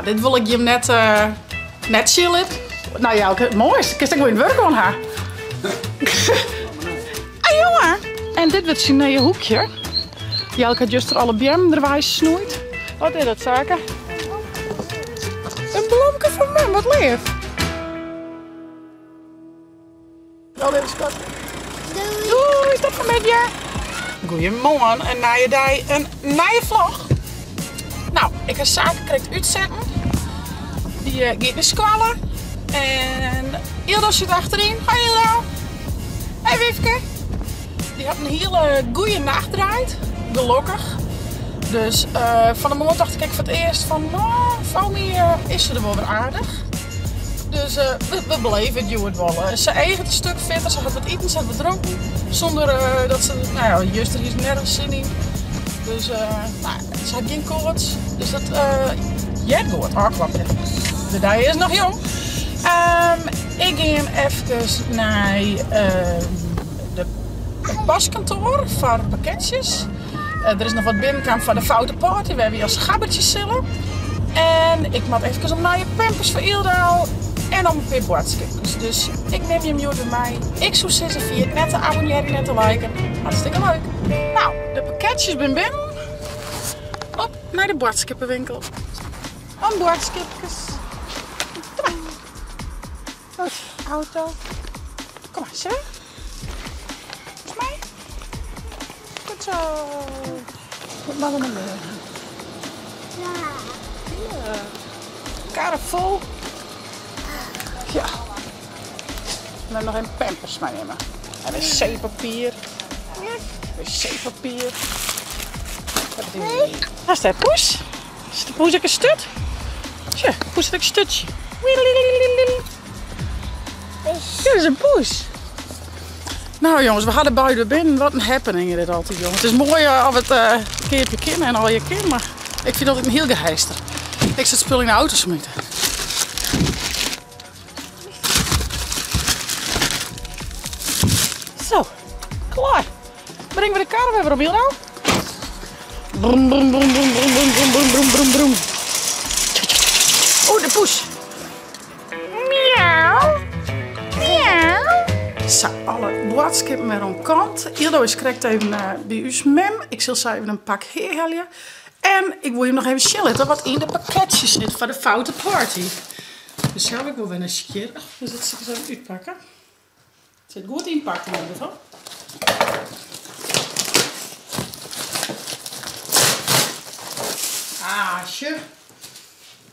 dit wol ik jim net, uh, net sjen litte. Nou ja, moai. Kinst ek wol yn it wurk oan ha. Ah, jonge! En dit wurdt syn nije hoekje. Jelke hat juster alle beammen derwei snoeid. Wat is dat, Sake? In blomke fan mem, wat leaf. Wel even skat. Doei. Doei, tot vanmiddag. Goeiemoarn, in nije dei, in nije vlog. Nou, ik ha Sake krekt útsetten. Dy eh, giet nei skoalle. En Ildo sit achteryn. Hoi Ildo. Hey Wifke. Dy hat in hiele goede nacht draaid. Gelokkich. Dus eh, fan 'e moarn tocht ik ek foar it earst fan, no, foar my eh, is se der wol wer aardich. Dus eh, we beleve it hjoed wol. Se eaget in stuk fitter, se hat wat iten, se hat wat dronken. Sûnder dat se, no ja, juster hie se nergens sin yn. Dus, no, se hat gjin koarts. Dus dat heart goed. Ôfklopje. De dei is noch jong. Ehm, ik gean efkes nei ehm, de, it postkantoar foar pakketsjes. Der is noch wat binnenkaam foar de Foute Party, wêr wy as gabbertjes sille. En ik moat efkes om nije pampers foar Ildo en om in pear boadskipkes. Dus ik nim jim hjoed wer mei. Ik soe sizze, ferjit net te abonnearjen en te liken. Hartstikke leuk. Nou, de pakketsjes bin binnen. Op nei de boadskippenwinkel. Om boadskipkes. Kom maar. Auto. Kom maar, zo. Mij. Goed zo. Wat mag er nog meer? Ja. Ja. Karre fol. Ja. En dan noch even pampers meinimme. En wc-papier. Wc-papier. Waar is dat poes? Is de poes ek in sturt? Sjoch, poes hat ek in sturtsje. Dit is in poes. Nou jongens, we hadden beide binnen. Wat in happening is dit altyd, jongen. Het is moai eh, of it uh, keapje kin en al je kin, mar ik fyn dat in hiel geheister. Ik sit spul yn de auto smiten. Zo, klaar. Bringen we de kar weer op, Ildo? Brum, brum, brum, brum, brum, brum, brum, brum, brum, brum. Oh, de poes. Miauw. Miauw. Zo, alle boadskippen wer oan kant. Ildo is krekt even uh, by ús mem. Ik sil sa even in pak helje. En ik wol jim noch even sjen litte wat yn de pakketsjes sit foar de Foute Party. Dus sels ek wol wer nijsgjirrich. Dus dat sil ik ris even útpakke. It sit goed ynpakt yn ieder gefal. Ah, sjoch.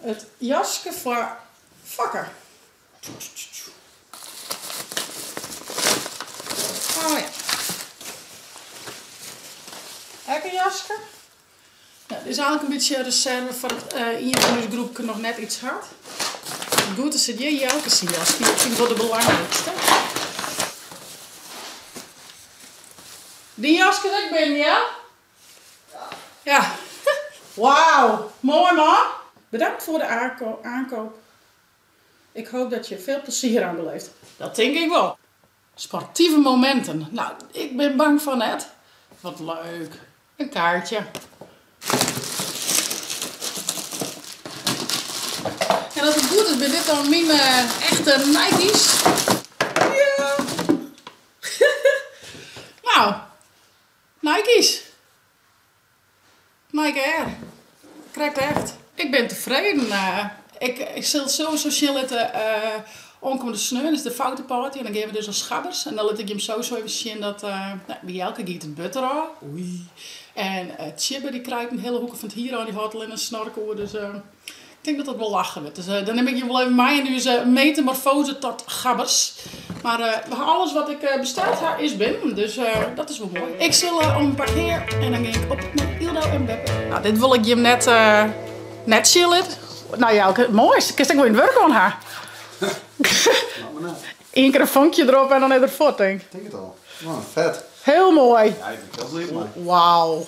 It jaske foar Fokke. Oh ja. Ek in jaske. Ja, dit is eigentlik in bytsje reserve foar dat ien fan ús groepke noch net iets hat. Goed, dan sit hjir Jelke syn jaske. Dat fyn ik wol de belangrykste. Dyn jaske is ek binnen, ja? Ja. Wauw, moai man. Bedankt voor de aankoop. Ik hoop dat je veel plezier aan beleeft. Dat tink ik wol. Sportieve momenten. Nou, ik bin bang fan net. Wat leuk. In kaartje. En as it goed is, binne dit dan myn echte Nike's. Ja. Nou, Nike's. Nike Air. Krekt echt. Ik bin tefreden. Ik sil sowieso sjen litte oankommende sneon is de Foute Party en dan gean we dus as gabbers. En dan lit ik jim sowieso even sjen dat, no, by Jelke giet it burd derôf. Oei. En Tjibbe dy krijt in hiele hoeke fan it hier ôf, dy hâldt allinne in snorke oer. Dus ik tink dat dat wol lachen wurdt. Dus dan nim ik jim wol even mei yn ús metamorfose tot gabbers. Mar we ha alles wat ik besteld ha is binnen, dus dat is wol moai. Ik sil om in pak hea en dan gean ik op nei Ildo en Beppe. Nou, dit wol ik jim net, net sjen litte. Nou Jelke, moai. Kinst ek wol yn it wurk oan ha. Ien kear in fonkje derop en dan is er fuort, tink ik. Tink it al. Oh, fet. Hiel moai. Ja, ik bin hiel bliid mei. Wauw.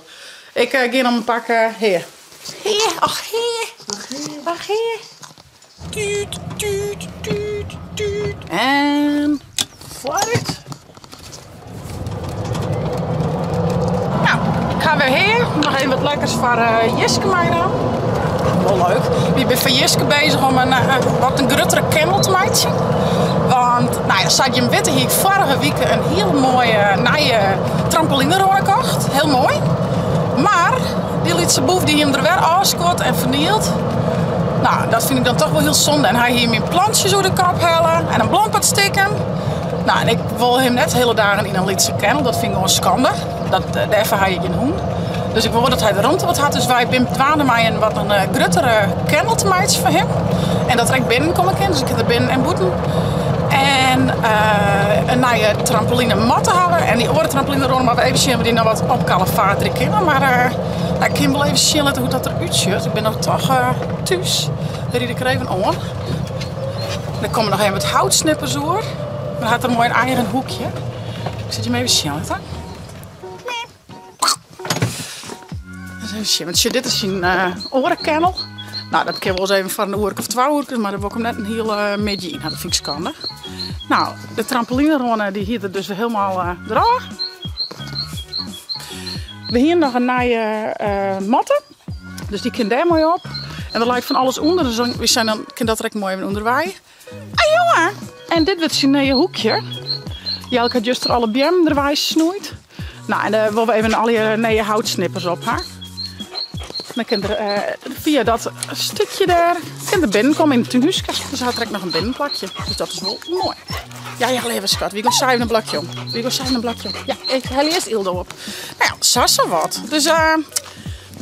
Ik gean om in pak hea. Hea, och hea. Och hea. Tuut, tuut, tuut, tuut. En foarút. Nou, ik ha ha wer hea. Noch even wat lekkers foar Jiske meinaam. Wol leuk. Wy binne foar Jiske bezich om in wat in gruttere kennel te meitsjen. Want, nou ja, sa't jim witte hie ik foarige wike in hiele moaie nije trampolinerône kocht. Hiel moai. Mar dy lytse boef dy hie him der wer ôfskuord en fernield. Nou, dat fyn ik dan toch wol hiel sonde. En hy hie myn plantsjes oer de kop helle en in blompat stikken. Nou, en ik wol him net hiele dagen yn in lytse kennel. Dat fyn ik gewoan skande. Dat, dêrfoar ha je gjin hûn. Dus ik wol dat hy de romte wat hat. Dus wy binne dwaande mei in wat in gruttere kennel te meitsjen foar him. En dat er ek binnen komme kin. Dus ik kin er binnen en bûten. En in nije trampoline matte hawwe. En dy oare trampoline rûn moatte we even sjen oft we dy noch wat opkalefaterje kinne. Mar ik kin wol even sjen litte hoe't dat der útsjocht. Ik bin no toch thús. Dan ryd ik der even oan. Der komme noch even wat houtsnippers oer. Dan hat er moai in eigen hoekje. Ik sil it jim even sjen litte. Even sjen, want sjoch, dit is syn oare kennel. Nou, dat kin wolris even foar in oerke of twa oerkes, mar dêr wol ik him net in hiele middei yn ha. Dat fyn ik skande. Nou, de trampolinerône dy hie er dus wer helemaal derôf. We hiene noch in nije matte, dus dy kin dêr moai op. En der leit fan alles ûnder, dus dan, wy seinen, dan kin dat der ek moai even ûnderwei. Ah jonge! En dit wurdt syn nije hoekje. Jelke hat juster alle beammen derwei snoeid. Nou, en dêr wolle we even allegear nije houtsnippers op ha. Dan kin er fia dat stikje dêr kin er binnenkomme yn it túnhúske. Dus hat er ek noch in binnenplakje. Dus dat is wol moai. Ja, ja, leave skat, wy gean sa even in blokje om. Wy gean sa even in blokje om. Ja, ik helje earst Yldo op. Nou ja, sa sa wat. Dus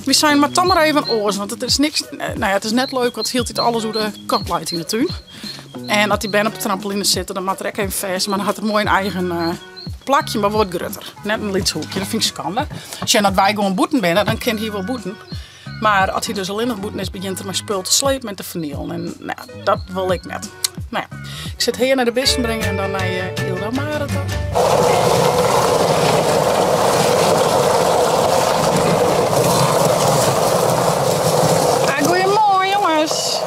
wy seinen mar toch mar even oars, want it is niks, nou ja, it is net leuk as hieltyd alles oer de kop leit yn de tún. En as dy bern op de trampoline sitte, dan moat er ek even fêst, mar dan hat er moai in eigen plakje, mar wol wat grutter. Net in lyts hoekje, dat fyn ik skande. Sjen, as wy gewoan bûten binne, dan kin hy wol bûten. Mar as hy dus allinnich bûten is, begjint er mei spul te slepen en te fernielen. En nou ja, dat wol ik net. Nou ja, ik sit hea nei de bisten bringen en dan nei Yldo Mare ta. Ah, goeiemoarn jonges.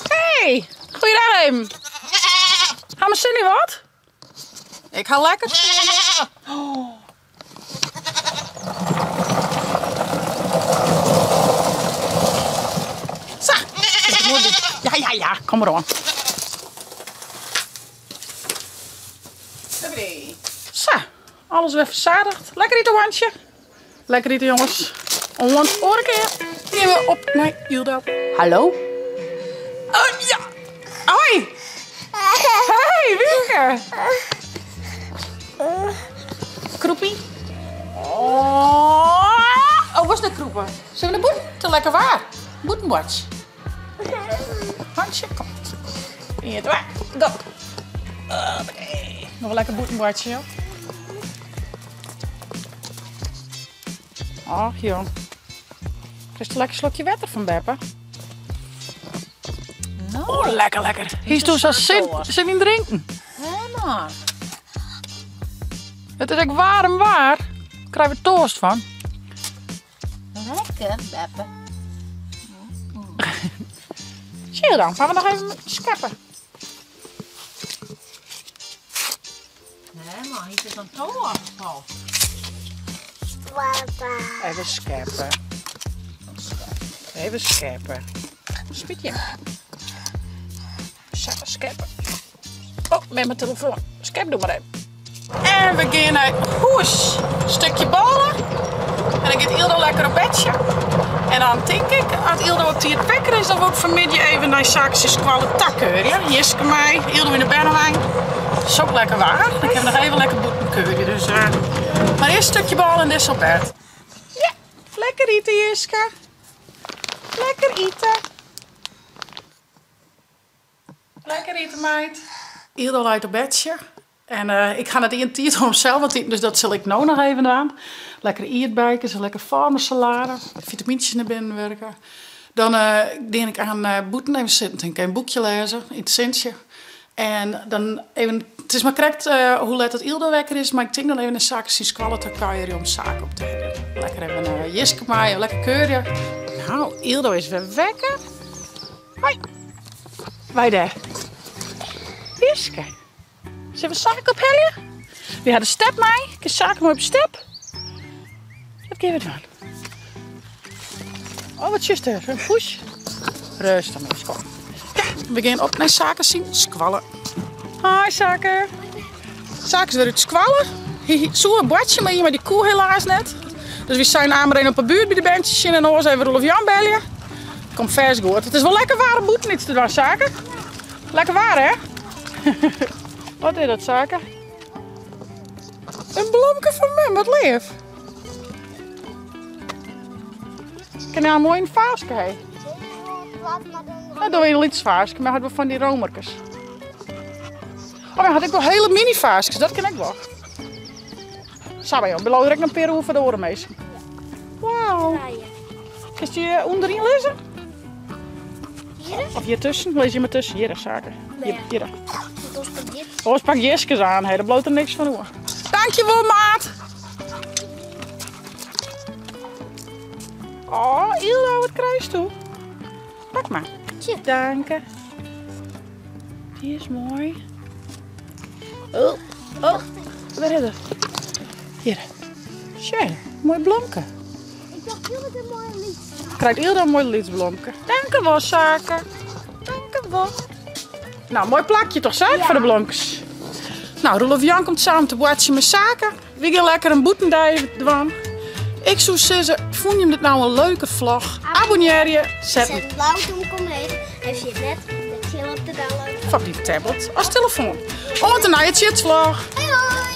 Hey, goeiedag even. Ha we sin yn wat? Ik ha lekker sin. Oh. Sa, ja, ja, ja, kom mar oan. Sa, alles wer verzadigd. Lekker ite, Hoantsje. Lekker ite, jonges. Oant oare kear. Gean we op nei Yldo. Hallo? Oh, ja. Hoi. Hey, Wieke. Kroepie. Oh, oh was net kroepen? Zullen we naar bûten? Te lekker waar. Bûtenboartsje. Hansje, kom. 1, 2, go. Oké. Noch lekker bûtenboartsje, joh. Och, joh. Krijst een lekker slokje wetter fan beppe? No. Oh, lekker, lekker. Hiest do sa sin, sin yn drinken? Helemaal. It is ek waarm waar. Krije we toarst fan. Lekker, beppe. Zie je dan, gaan we nog even skeppen. Nee, maar hier is een toa. Papa. Even skeppen. Even skeppen. Spitje. Zo, skeppen. Oh, met mijn telefoon. Skep, doe maar even. En we gaan naar hûs. Stukje bôle. En dan gaat Yldo lekker op bedje. En dan tink ik, as Yldo op tiid wekker is, dan wol ik fanmiddei even nei Saakse skoalle ta keurje. Jiske mei, Yldo yn de bernewein. Sok lekker waar. Dan kinne we noch even lekker bûten keurje. Dus, mar earst stukje bôle en dizze op bed. Ja, lekker ite Jiske. Lekker ite. Lekker ite meid. Yldo leit op bedsje. En ik ha net ien tiid om sels wat te iten, dus dat sil ik no noch even dwaan. Lekkere ierdbeikes, in lekker fônesalade, vitamintjes nei binnen wurke. Dan gean ik aan bûten even sitten, tink ik even in boekje lêze yn it sintsje. En dan even, it is mar krekt hoe let dat Yldo wekker is, mar ik tink dan even nei Sake syn skoalle ta kuierje om Sake op te heljen. Lekker even Jiske mei, lekker keurje. Nou, Yldo is wer wekker. Hoi. Wy dêr. Jiske. Sille we Sake ophelje? Wy ha de step mei. Kin Sake moai op de step? Wat gean we dwaan? Oh, wat sjochst dêr? In poes. Rêstich, mear kom. Ja, we gean op nei Sake syn skoalle. Hi Sake. Sake is wer út skoalle. Hy soe in boartsje mei mar dy koe helaas net. Dus wy seinen aan mar even op 'e buert by de berntsjes sjen en oars even Roelof Jan belje. Komt fêst goed. It is wol lekker waar om bûten iets te dwaan, Sake. Lekker waar, hè? Wat is dat, Sake? In blomke fan mem, wat leaf. Kin nou moai in faaske hê. Dat doe je in een lyts faaske, mar hat wol fan dy romerkes. Oh, dan had ik wel hele mini faaskes, dat kin ik wol. Sa by beloof ik in pear oer foar de oare minsken. Wauw. Kinst dy ûnderyn lizze? Of hjir tusken? Lis je mar tusken. Hjir, Sake. Hjir, hjir. Oars pak jiskes aan, hè. Dêr bliuwt der niks fan oer. Dankjewol, maat. Oh, Ilda, wat krijst do? Pak mar. Danke. Dy is moai. Oh, oh, wêr is er? Hjir. Sjoch, moai blomke. Ik dacht heel dat een mooi lyts. Krijt Ilda in moai lyts blomke. Dankewol, Sake. Dankewol. Nou, moai plakje toch, Sake, foar de blomkes. Nou, Roelof Jan komt samen te boartsjen mei Sake. Wy gean lekker in bûtendei dwaan. Ik soe sizze, fûn jim dit nou in leuke vlog? Abonnearje, set Zet een blauwe tomke omheech en ferjit net de klok te bellen. Foar dyn tablet as telefoan. Oant de nije Tsjitsvlog. Hoi hoi!